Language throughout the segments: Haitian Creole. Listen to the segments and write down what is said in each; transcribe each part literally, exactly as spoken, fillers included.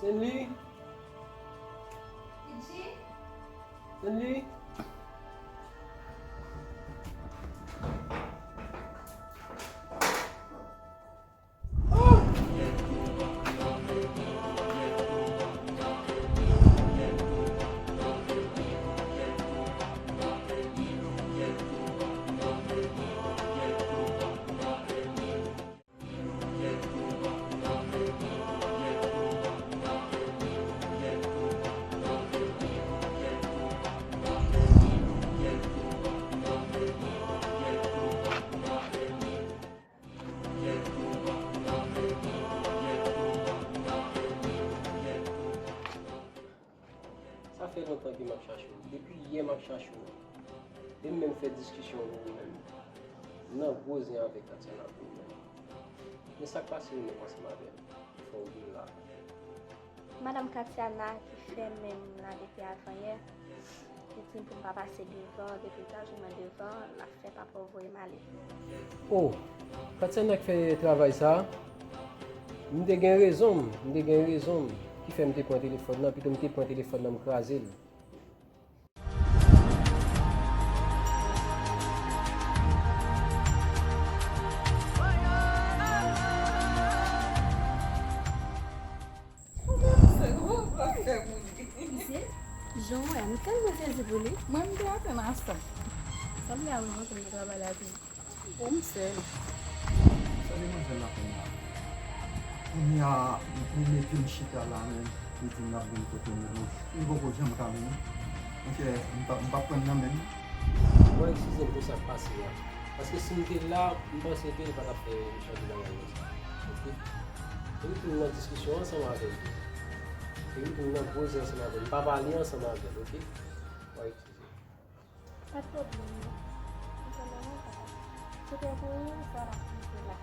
Stanley? Stanley? Sa fè lontan ke m ap chache w. Depi yè m ap chache w. E m menm fè diskisyon pou ou menm. M nan gwo zen avèk Tatiana pou ou menm. Men sa k pase ou menm ansanm avè l? Fè w vin la. Madanm Katiana ki fèmen m la depi avanyè, li di m pou m pa pase devan, depi l ta jwenn mwen devan, l ap fè papa w voye m ale. O, Katiana k fè travay sa a? M te gen rezon m, m te gen rezon m ki fè m te pran telefòn nan, pito m te pran telefòn nan, m kraze l. Misye, jan w wè a, m tèlman sezi pou li. Mwen, m te atann a sa. Sanble a revoke m nan travay la tou. Bon, m sèl. Sa demwazèl la fè m la. Kounye a, li mete m chita la menm, li di m l ap vin kote m, li poko janm ka vini. Monchè, m p ap, m p ap pran nan menm. Bon, eskize m pou sa k pase a. Paske si m te la, m panse ke li pa t ap fè jan de bagay konsa. Oke? Epi tou m nan diskisyon ansanm avè l tou. Epi tou m nan koze ansanm avè l. M pa pale ansanm avè l, oke? Bon, eskize m. Pa t pwoblèm non. M konn nan yon ka. Se te pou ou sa la pou te la.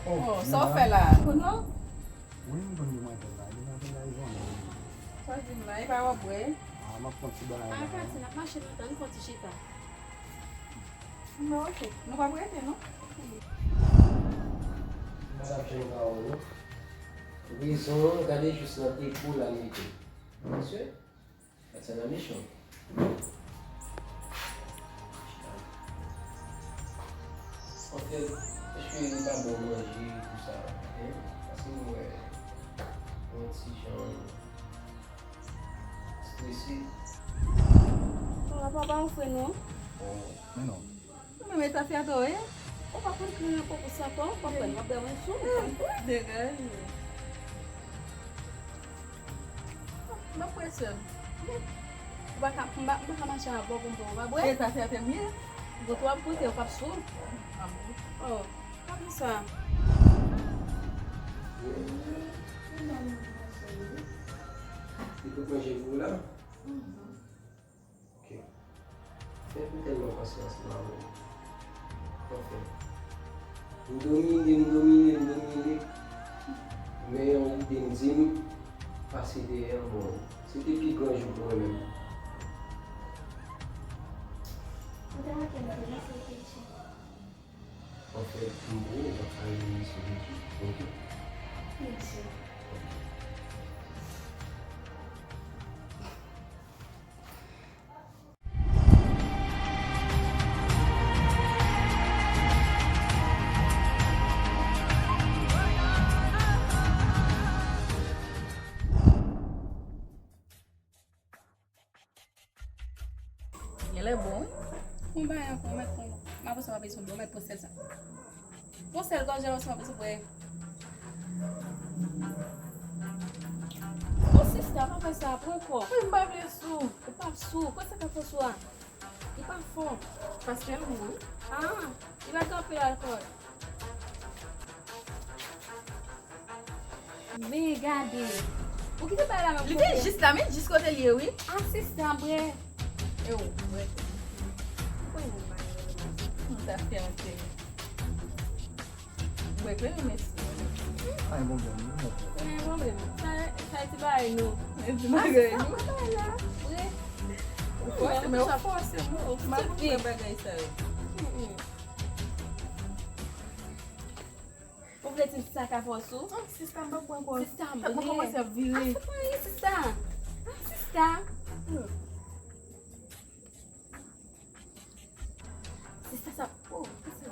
Oh, sa w fè la? Wi, m konn demwazèl la. Demwazèl la e zanmi m. Sa w di m la, e pa w ap bwè? Ah, m ap pran ti bagay la. Ah, Katy, n ap mache lontan, n fè yon ti chita. Bon, oke. Nou p ap rete, non? M pa t ap janm ka wè w, non. Rezon an, gade jis nan depo l al mete. Mesye, Tatiana mechan. Anfèt, èske li pa bon manje pou sa, hein? Paske m wè yon ti jan strese. Papa, pa ofri non. Oh, men non. Ou menm e tafyata w ye? Ou pa konn kriye poko sa pa w, ou pa konn mwen bè mwen sou. Degaje. M ap kwè sè m. Ou pa ka, m pa, m pa ka mache avè w pou m pran w pa bwè. E tafyata m ye. Bon, ou ap goute, ou p ap sou. Oh, pa konsa. Li tout manje pou ou la? Ok. Fè m tèlman pasyans la, wi. Anfen. M domine, m domine, m domine. Men yon lide m di m, pase dèyè m, bon. Se te pi gran jou pou mwen menm. Ou te manke m tou, mèsi, Richie. Anfèt, m pou ou, ou pa ka rele m sou Richie, ok? Richie. Genlè bon, wi. Bon, bay ankò, mèt pran. M ap pase w ap bezwen bwè, mèt pran sèl sa. Pran sèl gòje la, ou sa bezwen bwè. Oh, sista, pa fè sa, pran kò. Wi, m pa vle sou. Ou p ap sou. Pran sa k ap fè sou a. Li pa fò. Paske l gou, wi. Ah, li pa gen anpil alkòl. Men gade. Ou kite bagay la menm. Li te jis la, men jis kote l ye, wi. Asistan, bwè. E ou, bwè. Ou konn moun malere. M ta fè antre. Bwè, bwè, men mèsi. Pa gen pwoblèm, non, non. Pa gen pwoblèm. Sa, sa e ti bagay nou. E ti bagay nou. Sa, sa bagay la. Vre. Ou fòse, men ou fòse m. Ou fè bagay sa yo. Mm, mm. Ou vle di m sista ka fòs ou? Ah, sista, m pa pran kò. Sista, m tèt mwen kòmanse ap vire. Ah, se pa anyen, sista. Ah, sista. Hmm. Sista sa, oh, kisa?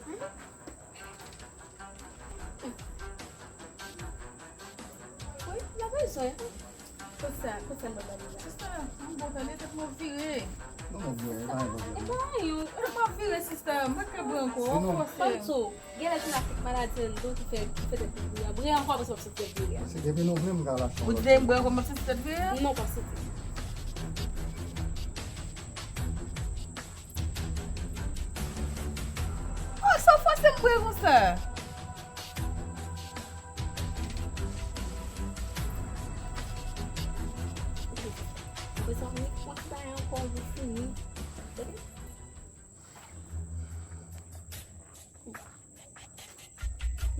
Hein? Wi, la bezwen. Konsa, konsa l pa gade la. Sista, m bon tande tèt mwen vire. Non, non, non, e pa yon pwoblèm. E pa yon. Tèt mwen vire, sista, m pa ka bwè ankò. Sinon, fòse. Kòm tou, genlè se maladi an tou ki fè, ki fè tèt mwen vire. Bwè ankò, apre sa w ap santi tèt vire. Se depi nou vle, m ka lage yon lòt. Ou di m bwè ankò, m ap santi tèt vire? Non, w p ap santi. Oh, sa w fòse m bwè konsa? Apre sa, ou met yon ti bagay ankò, ou fini.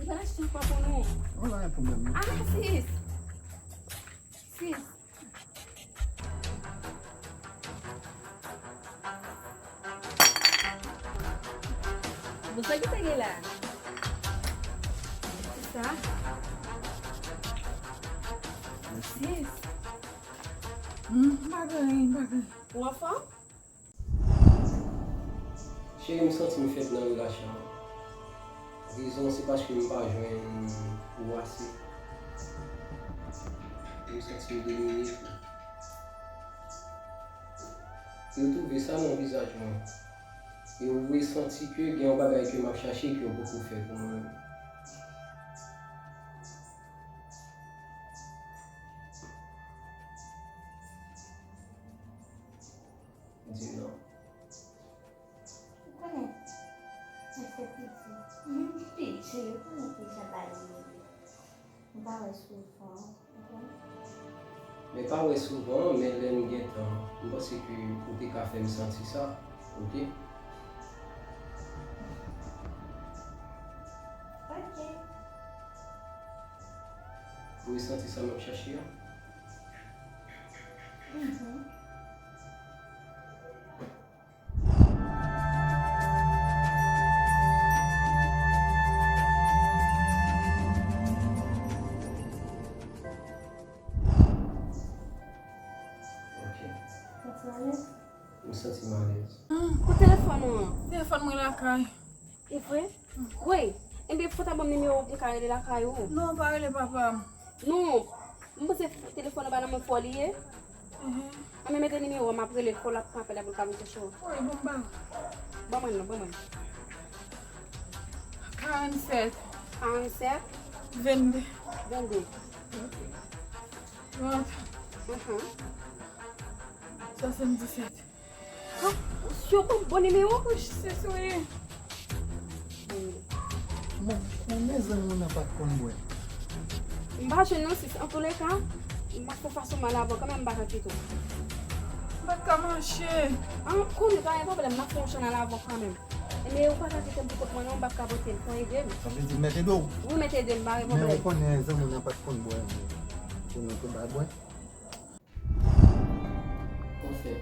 Li pa achte ankò pou nou. Oh, pa gen pwoblèm, non. Ah, sis! Sis! Bon, sa ki te gen la? Sa? Sis. Hmm, bagay, bagay. Ou anfòm? Cheri, m santi m fèb nan relasyon an. Rezon se paske m pa jwenn ou ase. M santi m domine tou. E w twouve sa nan vizaj mwen. E w resanti ke gen yon bagay ke m ap chache ke w poko fè pou mwen. Di m non. Ou konnen, mwen se piti. Mwen piti, ou konnen ki jan bagay yo ye. M pa wè souvan, ou konnen. Men pa wè souvan, men lè m gen tan, m panse ke ou te ka fè m santi sa, oke? Oke. Ou resanti sa m ap chache a? Mhm. Ok. Ou santi alèz? M santi m alèz. Ah, kote telefòn ou an? Telefòn mwen lakay. E vre? Wi. Enben, fò ta ban m nimewo w pou m ka rele lakay ou. Non, pa rele papa m. Non. M panse telefòn ou pa nan men fò li ye. Mhm. Anben, mete nimewo a, m ap rele l, fò l ap pran apèl la pou l ka vin chèche w. Wi, bon, m ba. Ban mwen l non, ban mwen l. Karannsèt. Karannsèt. Vennde. Vennde. Ok. Trant. Mhm. Swasanndisèt. Hah? Sou yon bon nimewo? Wi, se sou li. Bon, konnen zanmi w nan pa t konn bwè. M pa jwenn non, sis. Antouleka, m ap fè fason m al avè w kanmenm, m pa ka kite w. M pa t ka mache. An, konnen pa gen pwoblèm, m ap fè yon chan al avè w kanmenm. Men ou pa ka kite m pou kont mwen non, m p ap ka pote l, fò ede m. Sa vle di mete do w? Wi, mete do m, pa gen pwoblèm. Men ou konnen zanmi w nan pa t konn bwè, pou nou te ba l bwè. Anfen,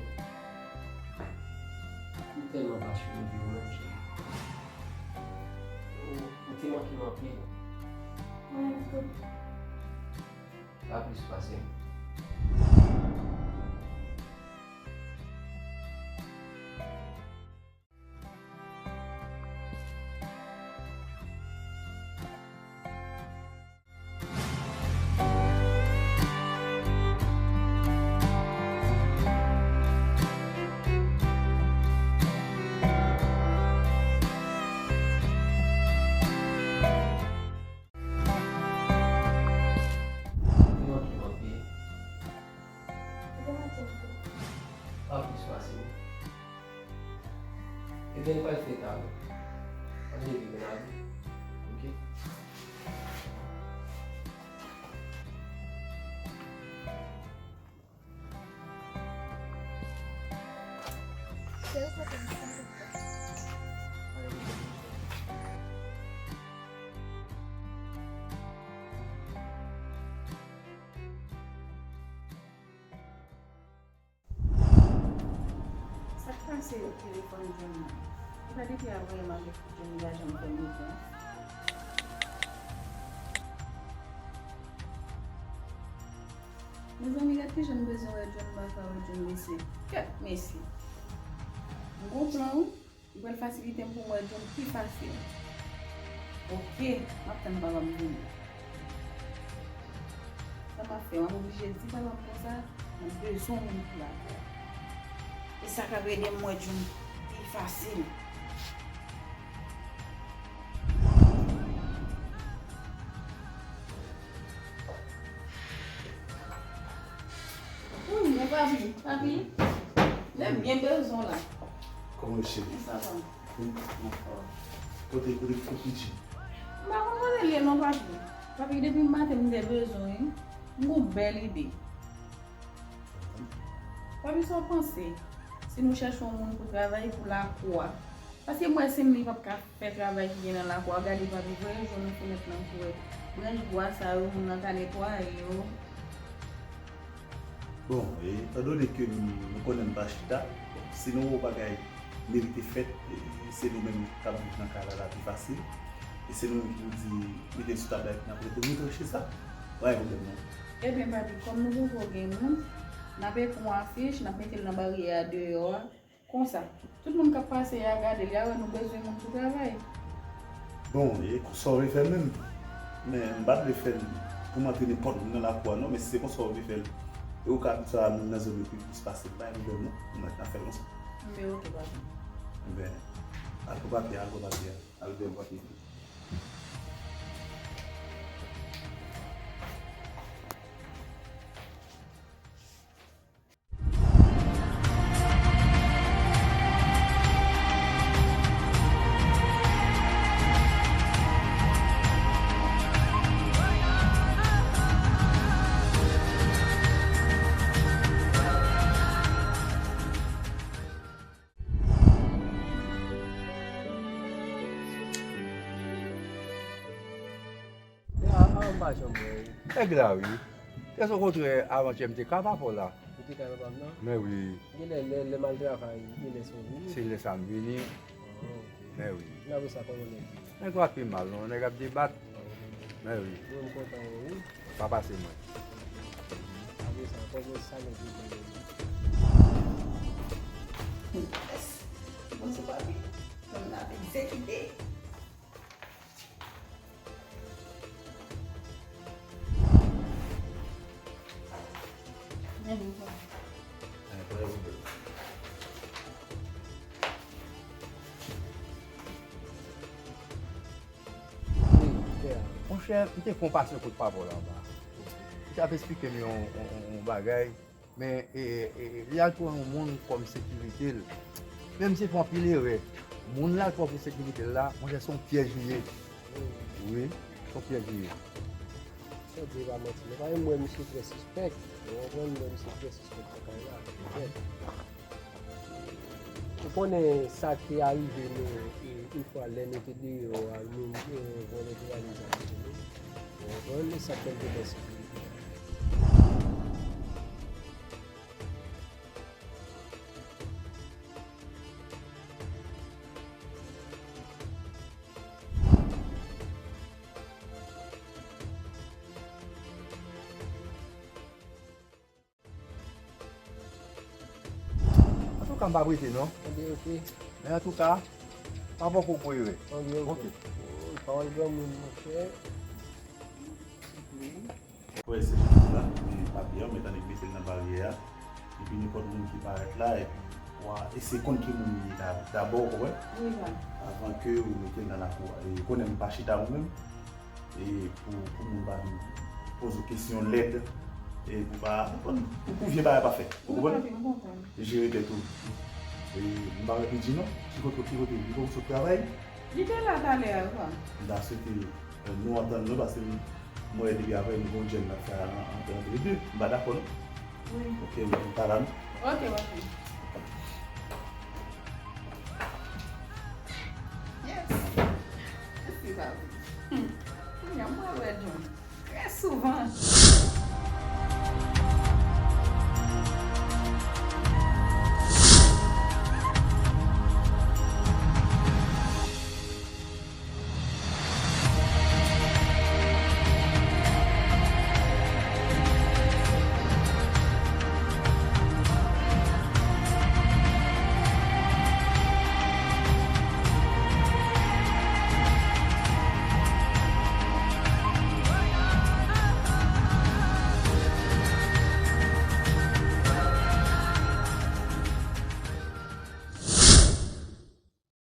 m tèlman pasyone de ou menm, cheri. Ou, ou te manke m anpil. Mwen tou. Pa plis pase m. Ou te manke m anpil. Ou te manke m tou. Pa plis pase m. Ebyen, n pral fè talè. Ann leve, bon, n ale. Oke? Cheri, kote m, silvouplè? Pa gen pwoblèm, cheri. Se telefòn John nan. Li pa depi avanyè m avèk John, li pa janm fè m reponn. Mezanmi, gad kijan m bezwen wè John, m pa ka wè John, mesye. Kèt, mesye. M gon plan, wi. Li pral fasilite m pou m wè John pi fasil. Oke, m ap tann papa m vini. Sa m ap fè, m ap oblije di papa m konsa, m bezwen yon moun pou lakay. E sa k ap ede m wè John pi fasil. Wi, men papi, papi, men m byen bezwen w la. Kòman w ye, cheri? Sa va. Wi, anfòm. Kote, kote, kote pitit? M pa konn kote l ye non, papi. Papi, depi maten m te bezwen w, wi. M gon bèl ide. Papi, sa w panse? Si nou chèche yon moun pou travay pou lakou a. Paske m wè si m li p ap ka fè travay ki gen nan lakou a. Gade, papi, voye jou nan fenèt lan pou wè branch bwa sa yo, moun nan ka netwaye yo. Bon, e, etandone ke nou, nou konnen m pa chita, bon, si nou wè yon bagay merite fèt, e, se nou menm k ap viv nan kay la, la pi fasil. E se nou menm ki pou di, mete l sou tab la epi n ap rete, nou tranche sa. Pa gen pwoblèm, non. Ebyen, papi, kòm nou poko gen moun, n ap ekri yon afich, n ap mete l nan baryè a deyò a. Konsa, tout moun k ap pase a gade l, y a wè nou bezwen moun pou travay. Bon, e konsa w vle fè l menm? Men m pa t vle fè l pou m antre nenpòt moun nan lakou a non, men si se konsa w vle fè l, e ou ka abitye a moun nan zòn yo pi plis pase m, pa gen pwoblèm non, nou mèt n ap fè l konsa. Men oke, papi. Enben, al pran papye a, al pran papye a, al pran papye a. Nèg la, wi. Èske okontrè, avantyè m te ka pa fò la? Ou te ka pa m nan? Men wi. Genlè, lè, lè m al travay, genlè se ou vini? Se lè sa m vini. Ah, ok. Men wi. N ap wè sa kòman nèg ye. Nèg yo pa pi mal, non. Nèg ap debat. Ah, ok. Men wi. Mwen, m kontan wè w, wi. Pa pase mwen. Apre sa, kòman sa nèg yo genyen? Yes. Bon, se papi. Nonm nan ap egzekite. Monchè, m te fè yon pase kout pa bò la anba. Li t ap esplike m yon, yon, yon, yon bagay. Men, e, e, e, li al pran yon moun kòm sekirite l. Men misye fè anpil erè. Moun l al pran pou sekirite l la, monchè, se yon pyèj li ye. Wi, se yon pyèj li ye. Sa w di pa manti. Men pa menm wè misye trè sispèk. Ou konprann, m wè misye trè sispèk nan kay la. Ou konnen sa k te arive nou, e, yon fwa lè nou te deyò a, moun, e, vòlè te valiz avèk nou. Ou konprann, e sa k fè n te pè sekirite a. Antouka, m p ap rete non. Ebyen, oke. Men antouka, pa fè okenn erè. Ebyen, oke. Oke. Pawòl granmoun, monchè. Wè, se la, men papye a, ou mèt annik mete l nan baryè a. Epi nenpòt moun ki parèt la, epi w a eseye konn ki moun li ye da-, dabò, ou konprann? Wi, pa. Avan ke ou mete l nan lakou a. E konnen m pa chita mwen menm. E pou, pou moun pa vin poze w kesyon lèd, e pou pa, pou, pou vye bagay pa fèt. Ou konprann? Wi, papi, m konprann. Jere tèt ou. E m pa wè P J non. Ki kote, ki kote, li poko sot travay? Li te la talè a, pa. M ta swete, e, nou antann nou, paske m, m wè depi apre nou gon djèl n ap fè a an, ant, ant nou de. M pa dakò non. Wi. Ok, m ta la non. Ok, papi. Yes. Mèsi, papi. Hmm. Kounye a, m pral wè John trè souvan.